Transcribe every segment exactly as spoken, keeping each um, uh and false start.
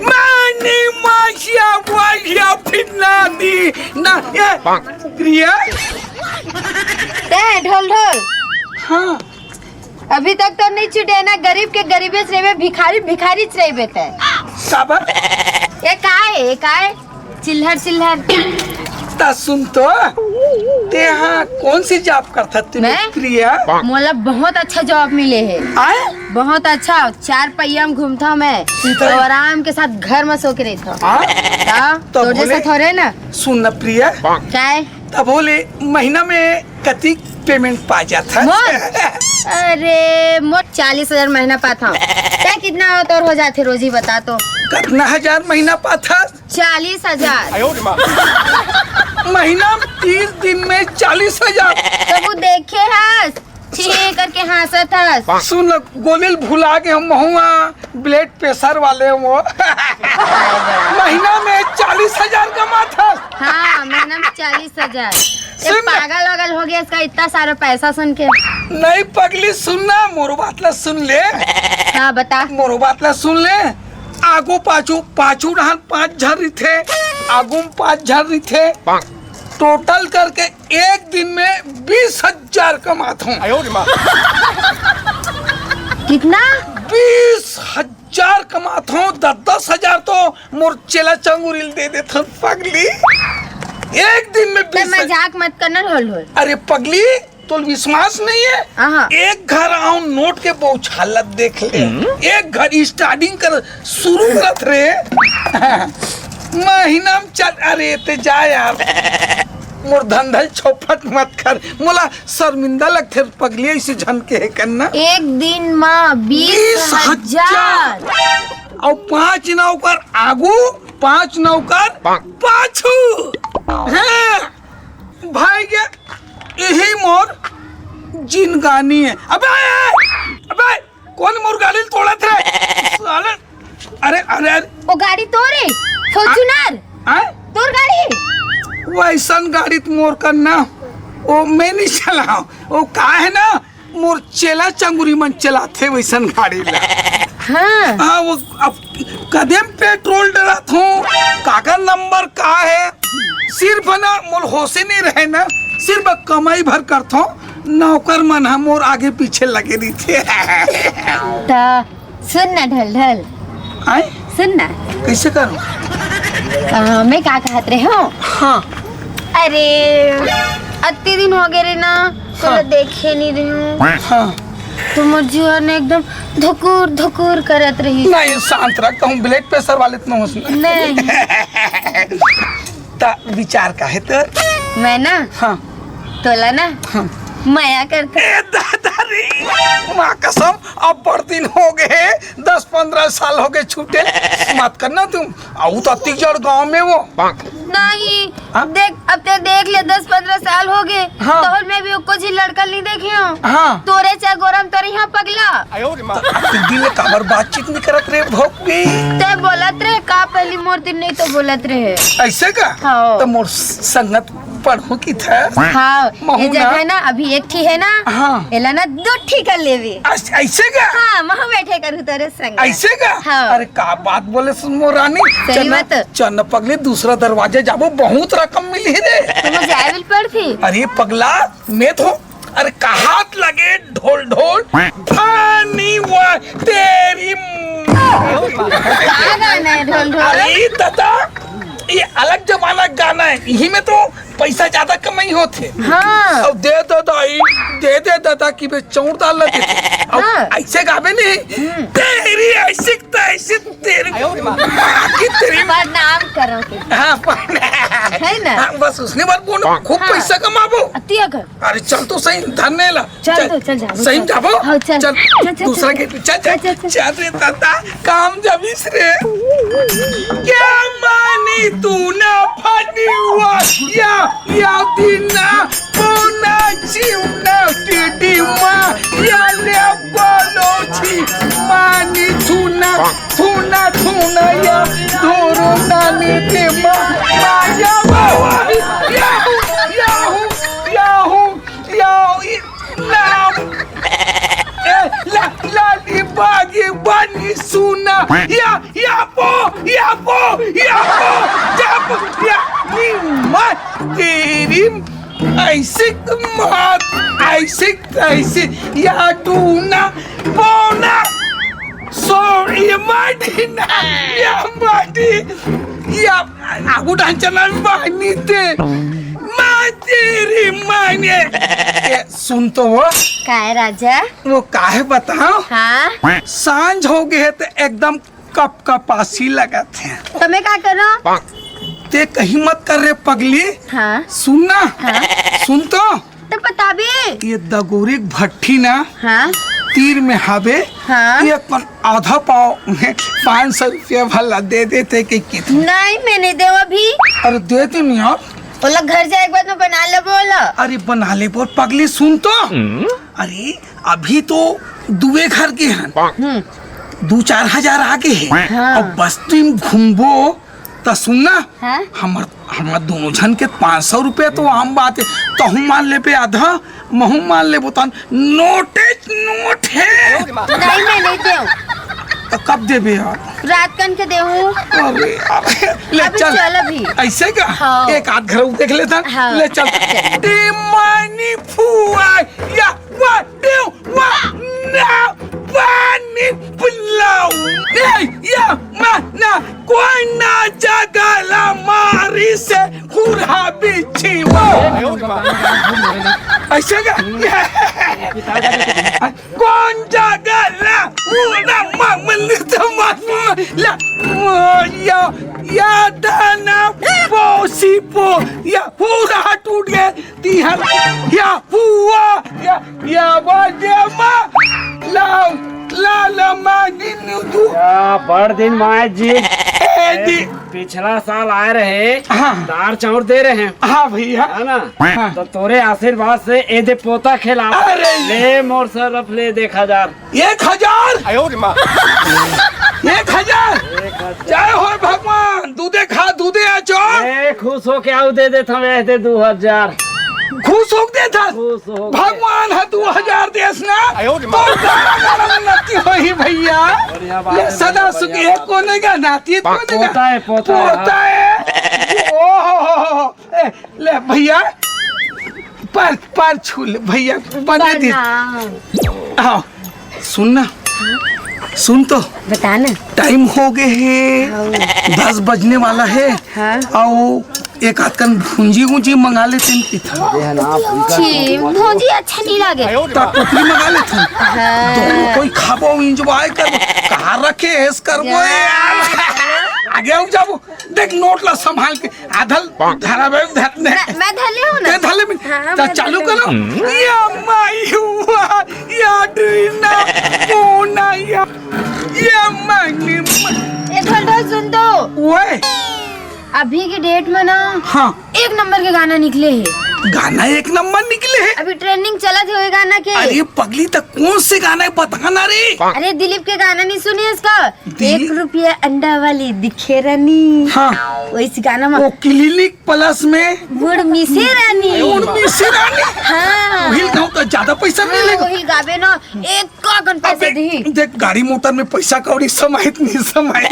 मानी मासिया वासिया फिरना दी ना, ए, प्रिया। ते ढोल ढोल। हाँ। अभी तक तो नहीं छूटे ना, गरीब के गरीबे च रहिबे, भिखारी भिखारी च रहिबे ते। काबर? ये काय, ये काय? चिल्हर चिल्हर। ता सुन तो, ते हाँ कौन सी job करथा तू, मैं? प्रिया? मोला बहुत अच्छा job मिले हे। आय? बहुत अच्छा, चार पहिया में घूमथा मैं। इधर? और आराम के साथ घर में सो के रहथा। हाँ? हाँ, तो तोर जैसा बोले, थोड़े ना। सुन ना प्रिया। काय? तब बोले, महीना में कतिक payment पा जाथा? मोर? अरे, मोर चालीस हजार महीना पाथा। ते कितना हो तोर हो जाथे रोजी, बता तो। कितना हजार महीना पाथा? चालीस हजार। महीना में तीस दिन में चालीस हजार। तो वो देखे हस, छी करके हाँसत हस। सुन, गोलिल भुला के हम महुआ blood pressure वाले वो। महीना में चालीस हजार कमाथस। हाँ, महीना में चालीस हजार। ये सुन ना। पागल वागल हो गया इसका, इतना सारा पैसा सुन के। नहीं पगली, सुन ना, मोर बात ला सुन ले। हाँ, बता। मोर बात ला सुन ले। आगू पाछू, पाछू डहान पाँच झन रिथे, आगू में पाँच झन रिथे। Total करके एक दिन में बीस हजार कमात हूँ। कितना? बीस हजार कमात हूँ। दस दस हजार तो मोर चेला चंगुरिल दे देथन पगली। एक दिन में ते बीस हजार। मजाक मत करना ढोल ढोल। अरे पगली, तोल विश्वास नहीं है? हाँ। एक घर आऊं, नोट के बौछालत देख ले। एक घर starting कर शुरू करत रे। महीना में चल, अरे ते जा यार। मोर धंधल चौपट मत कर, मोला शर्मिंदा लगथे पगली, ऐसे झन के हे करना। एक दिन मा बीस हजार। और पांच नौकर आगू, पांच नौकर पाछू। हाँ। भाई के यही मोर जिनगानी है। अबे, अबे, कौन मोर गाड़ी तोड़त है? साले, अरे, अरे, अरे। वो गाड़ी तोरे? Fortuner? हाँ? तोर गाड़ी? वैसन गाड़ी तो मोर कर ना, वो मैं नहीं चलाओ। वो का है ना, मोर चेला चंगुरी मन चलाथे वैसन गाड़ी ला। हाँ। हाँ, वो अब कदे म पेट्रोल डलाथों, काकर नंबर का है, सिर्फ ना मोर होशे नहीं रहे ना, सिर्फ कमाई भर करथों, नौकर मन ह मोर आगे पीछे लगे रहिथे। ता सुन ना ढलढल। आय? सुन ना। कैसे करूं? आ, मैं का कहत रहे हूँ? हाँ। अरे, अत्ती दिन हो गए रे ना, तोला हाँ। देखे नहीं रही हूँ। हाँ। तो मोर जीवन एकदम धुकुर धुकुर करत रही। नहीं, शांत रह, कहूँ blood pressure वाले तो नहीं हो। नहीं। ता विचार का है तोर? मैं ना? हाँ। तोला ना? हाँ। मया करथे। ए दादा रे, माँ कसम, अब बड़ दिन हो गए, दस पन्द्रह साल हो गए छूटे। मत करना तुम, आऊ तो अतिक जड़ गाँव में वो। नहीं, हाँ? देख, अब ते देख ले, दस पन्द्रह साल हो गए, हाँ। तोहर में भी एको झी लड़का नहीं देखे हो। हाँ। तोरे चार गोरम तोरे यहाँ पगला। तो दिल काबर बातचीत नहीं करत रे भोकवी? ते बोलत रहे का पहली मोर दिन नहीं तो बोलत रहे। ऐसे का? हाँ। तो मोर संगत पढ़ो की था। हाँ, महू ये जगह ना। ना अभी एक ठी है ना, हाँ। एला ना दो ठी कर लेवे। अस-, ऐसे का? हाँ, महू बैठे करू तोरे संग। ऐसे का? हाँ। अरे का बात बोले सुन मोर रानी। सही चन्ना, बात। चन्ना पगली दूसरा दरवाजा जाबो, बहुत रकम मिली रे। तुम जाए बिल पड़ थी। अरे पगला, मैं तो, अरे कहात लगे ढोल ढोल। पानी वा तेरी। का गाना है ढोल ढोल? अरे दादा, ये अलग जमाना का गाना है, यही में तो पैसा ज्यादा कमाई होथे। हाँ। अब दे दे दाई, दे दे दादा कि बे चौड़ डाल लेते। अब हाँ। ऐसे गावे नहीं। हम्म। तेरी ऐसी तैसी तेरी। आयो रे माँ। कि तेरी। प्रणाम करो के। हाँ, प्रणाम। है ना? हाँ, बस उसने बात बोल, खूब हाँ। पैसा कमाबो। अति अगर। अरे चल तो सही, धन नहीं ला। चल चल। तो, चल जाबो, सही चल। जाबो? हाँ, चल। चल, चल, चल, दूसरा चल। के, चल, चल, चल, चल, चल। चल रे दादा, काम जमीस रे। क्या मानी तू ना फनी हुआ, या, या दीना, पूना, जीवना, टीडी माँ, या ले बोलो छी, मानी छूना, छूना, छूना, या, धोरो नानी दे माँ, माँ, या, वाह, वाह, याहू, याहू, याहू, याहू, ई, नाम, ए, ला, लाली बागी, पानी सुना, या, या पो, या पो, या पो, या पो, या, नी, माँ, तेरी, ऐसे मार, ऐसे, ऐसे, या टूना, पोना, सो, ये माटी ना, या माटी, या, आगू ढांचा ना पानी ते, माँ, तेरी माँ ने, ए, सुन तो वो, काय राजा? वो काहे बताओ? हाँ? सांझ हो गए है तो एकदम कपकपासी लगत है। तो मैं का करो? ते कहीं मत कर रे पगली। हाँ। सुन ना। हाँ। सुन तो। तो बताबे। ये दगोरी भट्ठी ना। हाँ। तीर में हावे। हाँ। ये अपन आधा पाव में पाँच सौ रुपया भला दे देते कि कितना? नहीं, मैं नहीं देव अभी। अरे दे दे नहीं यार। ओला घर जाए के बाद में बना लेबो ओला। अरे बना लेबो पगली, सुन तो। अरे अभी तो दुए घर के हन, हम्म। दू चार हजार आगे हे। हाँ। अब बस्ती में घूमबो त सुन ना, हाँ? हमर, हमर दोनों झन के पाँच सौ रुपया तो आम बात है। तहूँ मान लेबे आधा, महूँ मान लेबो, तन नोटे नोट है। नहीं, मैं नहीं देव। तो कब देबे यार? रात कन के देहूँ। अरे यार, ले अभी चल। चल अभी। ऐसे का? हाँ। एक आध घर देख लेता। हाँ। ले चल। टी मानी फुआ, या वा, टी वा, ना, पानी पिलाओ। ए, या मा, ना, कोन जगह ला मारी से हुरा बिछी वो। ऐसे का? कोन जगह ला हुरा मामल तमाम ला, या, या दाना पोसी पो, या हुरा टूट गए, तिहर, या हुआ, या, या बाजे मा, ला, ला, ला, मा, दिन दू। या, बड़ दिन माय जी। ए, दी। पिछला साल आए रहे, हाँ। दार चाउर दे रहे हैं। हाँ भैया। है ना? हाँ। तो तोरे आशीर्वाद से ए दे पोता खेला। अरे। ले मोर सरफ ले देख हजार। एक हजार? आयो रे माँ। एक हजार? एक हजार। जय हो भगवान, दूधे खा, दूधे आ चोर। ए, खुश हो के आऊ दे देत हवे ए दे दू हजार। खुश हो के देत हस? खुश हो के। भगवान ह दू हजार देस ना। आयो रे माँ। तो गाना गाना में नती होही भैया। बढ़िया बात ले है, सदा बढ़िया सुखी है, बात है। कोने का नाती है, कोने का? पोता है, पोता है, पोता हाँ। है। ओ हो हो हो। ए, ले भैया, पर, पर छू ले भैया, बने दे। प्रणाम। हाँ, सुन ना, सुन तो। बता ना। टाइम हो गए है, हाँ। दस बजने वाला है। हाँ। आओ, एक आध कन भूंजी ऊंजी मंगा लेते हैं कितना। छी, भूंजी अच्छा नहीं लागे। ता टोकरी मंगा लेते हैं। हाँ। दोनों कोई खाबो, एंजॉय करबो। कहाँ रखे है इस करबो यार? आगे आओ, जाओ। देख, नोट ला संभाल के, आधल धरावे धरने। मैं, मैं धले हूँ ना। ते धले में। हाँ, हाँ, तो मैं चालू धले करो। हूँ। या माई हुआ, या डुइना, कोना या, या माई। ए, ढोल, ढोल, सुन तो। ओए। अभी के डेट में ना, हाँ। एक नंबर के गाना निकले है। गाना एक नंबर निकले है? अभी ट्रेंडिंग चलत है ओए गाना के। अरे पगली, तो कौन से गाना है, बताना रे। अरे दिलीप के गाना नहीं सुने इसका? दिल- एक रुपया अंडा वाली दिखे रानी। हाँ। वैसे गाना में। वो क्लिनिक प्लस में। मुड़ मिसे रानी। मुड़ मिसे रानी। हाँ। वही गाँव का ज्यादा पैसा मिलेगा। वही गावे ना, एक का कन पैसे अबे, दी। देख, गाड़ी मोटर में पैसा कौड़ी समाहित नहीं समाहित।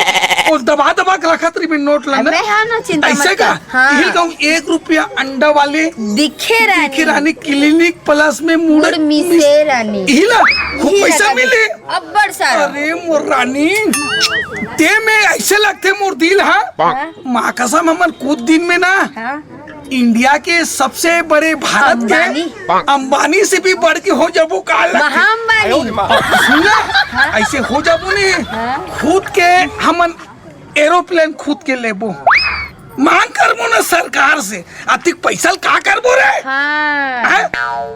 और दबा दबा के रखत रही नोट ला ना। अबे हाँ ना, चिंता ऐसे मत का? कर। हाँ। यही कहूँ, एक रुपया अंडा वाले दिखे रानी। दिखे रानी क्लिनिक प्लस में मुड़ मुड़ मिसे रानी। यही ला, खूब यही पैसा लगा दे। मिले। अब्बड़ सारा। अरे मोर रानी, ते में ऐसे लगते मोर दिल, हाँ? हाँ। माँ कसम, हमन कुछ दिन में ना हाँ। इंडिया के सबसे बड़े भारत के अंबानी। अंबानी से भी बढ़ के हो जाबो का लगथे। महा अंबानी। सुन ना, हाँ। ऐसे हो जाबो ने, हाँ। खुद के हमन एरोप्लेन खुद के लेबो। मांग करबो ना सरकार से, अतिक पैसा ल का करबो रे? हाँ। हाँ?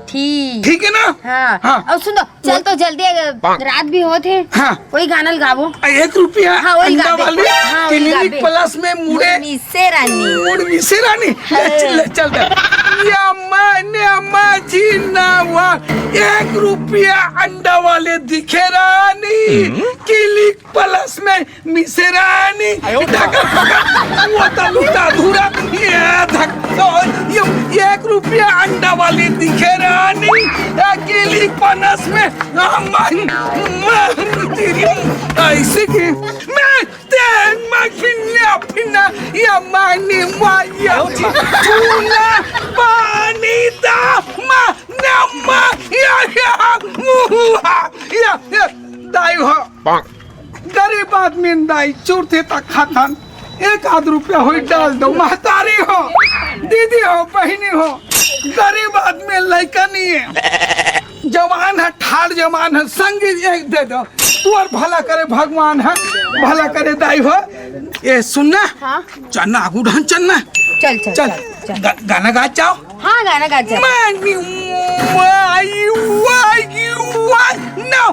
ठीक। ठीक है ना? हाँ। हाँ। अब सुन तो, चल तो जल्दी, अगर रात भी होत हे, हाँ। वही गाना ल गाबो। आ, एक रुपया हाँ, वही अंडा गाबे। वाली हाँ, वही क्लिनिक गाबे। प्लस में मुड़े। मुड़ मिसे रानी। मुड़ मिसे रानी। ले हाँ। चल, ले चल दे। या माने मजीना वा, एक रुपया अंडा वाले दिखे रानी। हम्म। क्लिनिक प्लस में मिसेरानी, धक, धक, वो तो लुटा धुरा, ये धक, तो ये एक रुपया अंडा वाली दिखे रानी, अकेली पनस में, मन, मन तेरी, ऐसे कि मैं तेन मखिया फिना, या मानी माया, चूना, पानी दा, मा, नमा, या, या, मुआ, या, या, दाई हो। गरीब आदमी दाई चुरथे त खाथन, एक आध रुपया होई डाल दो। महतारी हो, दीदी हो, बहिनी हो, गरीब आदमी लइका नहीं है, जवान है, ठाड़ जवान है, संगी एक दे दो। तोर भला करे भगवान है, भला करे दाई हो। ए सुन ना, हाँ? चलना आगू ढंग चलना। चल, चल, चल। चल, चल। गा-, गाना गा चाहो। हाँ, गाना गा जा। मानी वाई, वाई, वाई, no।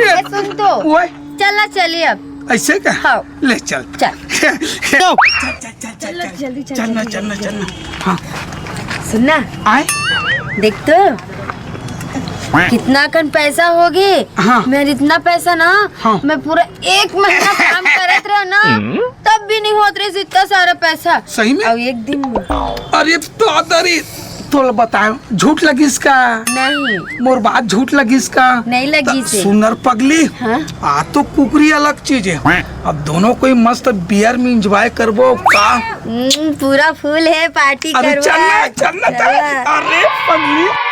ए, सुन तो। ओए। चल ना, चलिए अब। ऐसे का? हाँ। ले चल। चल। चल, चल, चल, चल, चलो, चल। जल्दी चल, चलना, जल्दी, चलना, जल्दी। चलना। हाँ। सुन ना। आए? देख तो, कितना कन पैसा होगे? हाँ। मेर इतना पैसा ना, हाँ। मैं पूरा एक महीना काम करत रहा ना, तब भी नहीं होत रहे इतना सारा पैसा। सही में? अब एक दिन में। अरे तो अरे, तोला बतायो, झूठ लगिस का? नहीं। मोर बात झूठ लगिस का? नहीं लगिस त हे। सुनर पगली, हाँ? आ तो कुकरी अलग चीज है। अब दोनों कोई मस्त बियर में एंजॉय करबो का? हम्म, पूरा फुल है, पार्टी अरे करवा। चलना, चलना, चलना। चलना। अरे पगली।